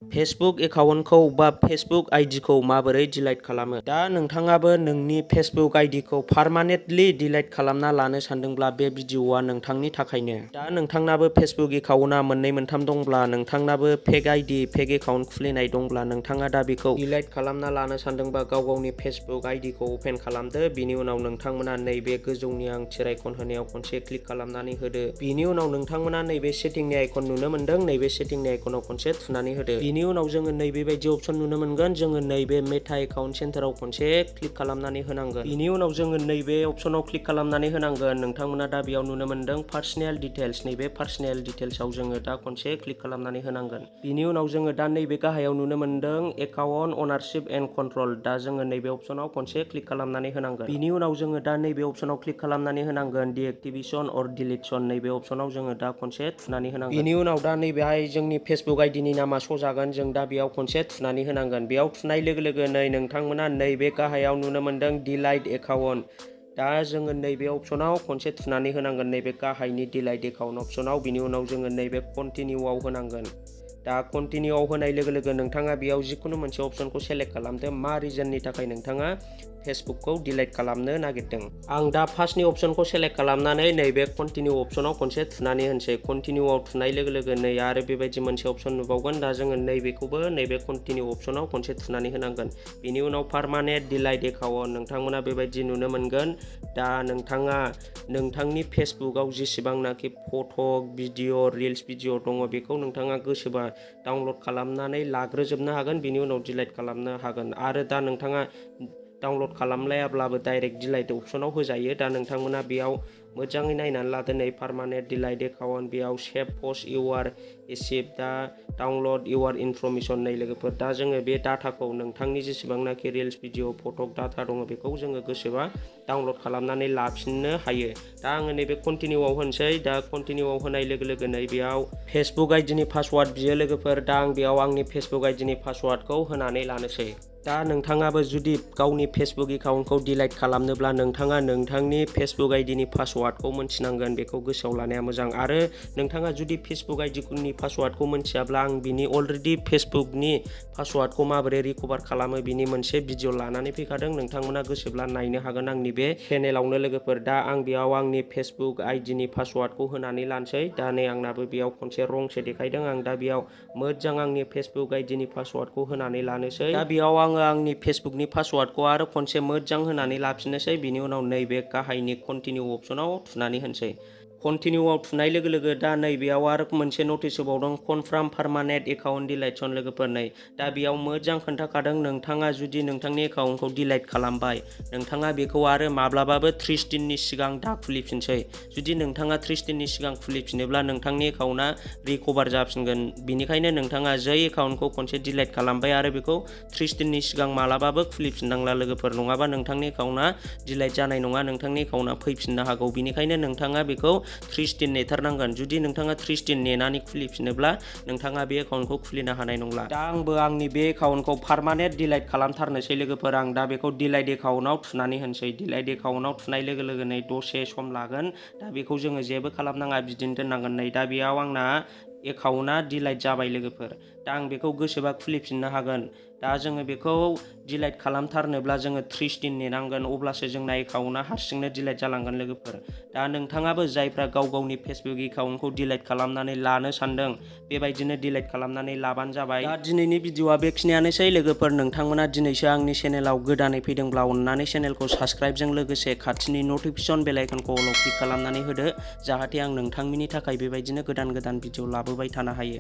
Facebook एकाउन्टखौ बा Facebook आइडिखौ माबोरै डिलाइट खालामो। दा नोंथाङाबो नोंनि फेसबुक आइडिखौ पारमानेन्टलि डिलाइट खालामना लानो सानदोंब्ला बे भिडिअआ नोंथांनि थाखायनो। दा नोंथांनाबो फेसबुक एकाउन्टआ मोननै मोनथाम दंब्ला, नोंथांनाबो फेक आइडि फेक एकाउन्ट खुलिनाय दंब्ला, नोंथाङा दा बेखौ डिलाइट खालामना लानो सानदोंबा गावनि फेसबुक आइडिखौ अपेन खालामदो। बिनि उनाव नोंथांमोना नैबे गोजौनि आंथि आइकन होनायाव खनसे क्लिक खालामनानै होदो। बिनि उनाव नोंथांमोना नैबे सेटिंनि आइकन नुनो मोनदों, नैबे सेटिंनि आइकनाव खनसे थुनानै होदो। बिनि उनाव जोङो नैबेबायदि अपसन नुनो मोनगोन। जोङो नैबे मेटा एकाउन्ट सेन्टाराव खनसे क्लिक खालामनानै होनांगोन। बिनि उनाव जोङो नैबे अपसनाव क्लिक खालामनानै होनांगोन। नोंथांमोना दा बेयाव नुनो मोनदों पार्सनेल डिटेल्स। नैबे पार्सनेल डिटेल्सआव जोङो दा खनसे क्लिक खालामनानै होनांगोन। बिनि उनाव जोङो दा नैबे गाहायाव नुनो मोनदों एकाउन्ट अनारशिप एन्ड कन्ट्रल। दा जोङो नैबे अपसनाव खनसे क्लिक खालामनानै होनांगोन। बिनि उनाव जोङो दा नैबे अपसनाव क्लिक खालामनानै होनांगोन डिएक्टिभेशन अर डिलिटसन। नैबे अपसनाव जोङो दा खनसे थुनानै होनांगोन। बिनि उनाव दा नैबेहाय जोंनि फेसबुक आइडिनि नामा श' जागोन। जों दा बेयाव खनसे थुनानै होनांगोन। बेयाव थुनाय लोगो लोगोनो नोंथांमोना नैबे गाहायाव नुनो मोनदों डिलाइट एकाउन्ट। दा जोङो नैबे अपसनाव खनसे थुनानै होनांगोन, नैबे गाहायनि डिलाइट एकाउन्ट अपसनाव। बिनि उनाव जोङो नैबे कन्टिनिउआव होनांगोन। दा कन्टिनिउआव होनाय लोगो लोगो नोंथाङा बेयाव जिखुनु मोनसे अपसनखौ सेलेक्ट खालामदो, मा रिजननि थाखाय नोंथाङा फेसबुकखौ डिलाइट खालामनो नागिरदों। आं दा फार्स्टनि अपसनखौ सेलेक्ट खालामनानै नैबे कन्टिनिउ अपसनाव खनसे थुनानै होनोसै। कन्टिनिउआव थुनाय लोगो लोगो नै आरो बेबायदि मोनसे अपसन नुबावगोन। दा जोङो नैबेखौबो नैबे कन्टिनिउ अपसनाव खनसे थुनानै होनांगोन। बिनि उनाव पारमानेन्ट डिलाइट एकाउन्ट नोंथांमोना बेबायदि नुनो मोनगोन। दा नोंथाङा नोंथांनि फेसबुकआव जेसेबांनाखि फट', भिडिअ, रिल्स भिडिअ दङ, बेखौ नोंथाङा गोसोबा डाउनलड खालामनानै लाग्रोजोबनो हागोन। बिनि उनाव डिलाइट खालामनो हागोन। आरो दा नोंथाङा डाउनलड खालामलायाब्लाबो डाइरेक्ट डिलाइट अपसनाव होजायो। दा नोंथांमोना बेयाव मोजाङै नायनानै लादो। नै पारमानेन्ट डिलाइट एकाउन्ट, बेयाव सेभ पस्ट इउआर एसिभ, दा डाउनलड इउआर इनफरमेसन नै लोगोफोर। दा जोङो बे डाटाखौ नोंथांनि जेसेबांनाखि रिल्स भिडिअ फट' डाटा दङ, बेखौ जोङो गोसोबा डाउनलड खालामनानै लाफिननो हायो। दा आङो नैबे कन्टिनिउआव होनोसै। दा कन्टिनिउआव होनाय लोगो लोगो नै बेयाव फेसबुक आइडिनि पासवार्ड बियो लोगोफोर। दा आं बेयाव आंनि फेसबुक आइडिनि पासवार्डखौ होनानै लानोसै। दा नोंथाङाबो जुदि गावनि फेसबुक एकाउन्टखौ डिलाइट खालामनोब्ला नोंथाङा नोंथांनि फेसबुक आइडिनि पासवार्डखौ मोनथिनांगोन। बेखौ गोसोआव लानाया मोजां। आरो नोंथाङा जुदि फेसबुक आइडिनि पासवार्डखौ मोनथियाब्ला, आं बिनि अलरेडि फेसबुकनि पासवार्डखौ माबोरै रिकभार खालामो बिनि मोनसे भिडिअ लानानै फैखादों। नोंथांमोना गोसोब्ला नायनो हागोन आंनि बे चेनेलावनो लोगोफोर। दा आं बेयाव आंनि फेसबुक आइडिनि पासवार्डखौ होनानै लानोसै। दा नै आंनाबो बेयाव खनसे रंसो देखायदों। आं दा बेयाव मोजां आंनि फेसबुक आइडिनि पासवार्डखौ होनानै लानोसै। दा बेयाव आङो आंनि फेसबुकनि पासवार्डखौ आरो खनसे मोजां होनानै लाफिननोसै। बिनि उनाव नैबे गाहायनि कन्टिनिउ अपसनाव थुनानै होनोसै। कन्टिनिउआव थुनाय लोगो लोगो दा नैबेयाव आरो मोनसे नटिस होबावदों कनफार्म पारमानेन्ट एकाउन्ट डिलाइटसन लोगोफोर। नै दा बेयाव मोजां खोन्थाखादों, नोंथाङा जुदि नोंथांनि एकाउन्टखौ डिलाइट खालामबाय, नोंथाङा बेखौ आरो माब्लाबाबो 30 दिननि सिगां दा खुलिफिनसै। जुदि नोंथाङा 30 दिननि सिगां खुलिफिनोब्ला नोंथांनि एकाउन्टआ रिकभार जाफिनगोन। बिनिखायनो नोंथाङा जै एकाउन्टखौ खनसे डिलाइट खालामबाय आरो बेखौ 30 दिननि सिगां मालाबाबो खुलिफिननांला लोगोफोर। नङाबा नोंथांनि एकाउन्टआ डिलाइट जानाय नङा, नोंथांनि एकाउन्टआ फैफिननो हागौ। बिनिखायनो नोंथाङा बेखौ 30 दिन नेथारनांगोन। जुदि नोंथाङा 30 दिन नेनानै खुलिफिनोब्ला नोंथाङा बे एकाउन्टखौ खुलिनो हानाय नंला। दा आंबो आंनि बे एकाउन्टखौ पारमानेन्ट डिलाइट खालामथारनोसै लोगोफोर। आं दा बेखौ डिलाइट एकाउन्टआव थुनानै होनोसै। डिलाइट एकाउन्टआव थुनाय लोगो लोगोनो दसे सम लागोन। दा बेखौ जोङो जेबो खालामनाङा, बिदिनो दोननांगोन। नै दा बेयाव आंना एकाउन्टआ डिलाइट जाबाय लोगोफोर। दा आं बेखौ गोसोबा खुलिफिननो हागोन। दा जोङो बेखौ डिलाइट खालामथारनोब्ला जोङो 30 दिन नेनांगोन, अब्लासो जोंना एकाउन्टआ हारसिंनो डिलाइट जालांगोन लोगोफोर। दा नोंथाङाबो जायफ्रा गावनि फेसबुक एकाउन्टखौ डिलाइट खालामनानै लानो सानदों, बेबायदिनो डिलाइट खालामनानै लाबानो जाबाय। दा दिनैनि भिडिअआ बेखिनियानोसै लोगोफोर। नोंथांमोना दिनैसो आंनि चेनेलाव गोदानै फैदोंब्ला अननानै चेनेलखौ साबस्क्राइबजों लोगोसे खाथिनि नटिफिकेसन बेल आइकनखौ अलाव क्लिक खालामनानै होदो, जाहाथे आं नोंथांमोननि थाखाय बेबायदिनो गोदान गोदान भिडिअ लाबोबाय थानो हायो।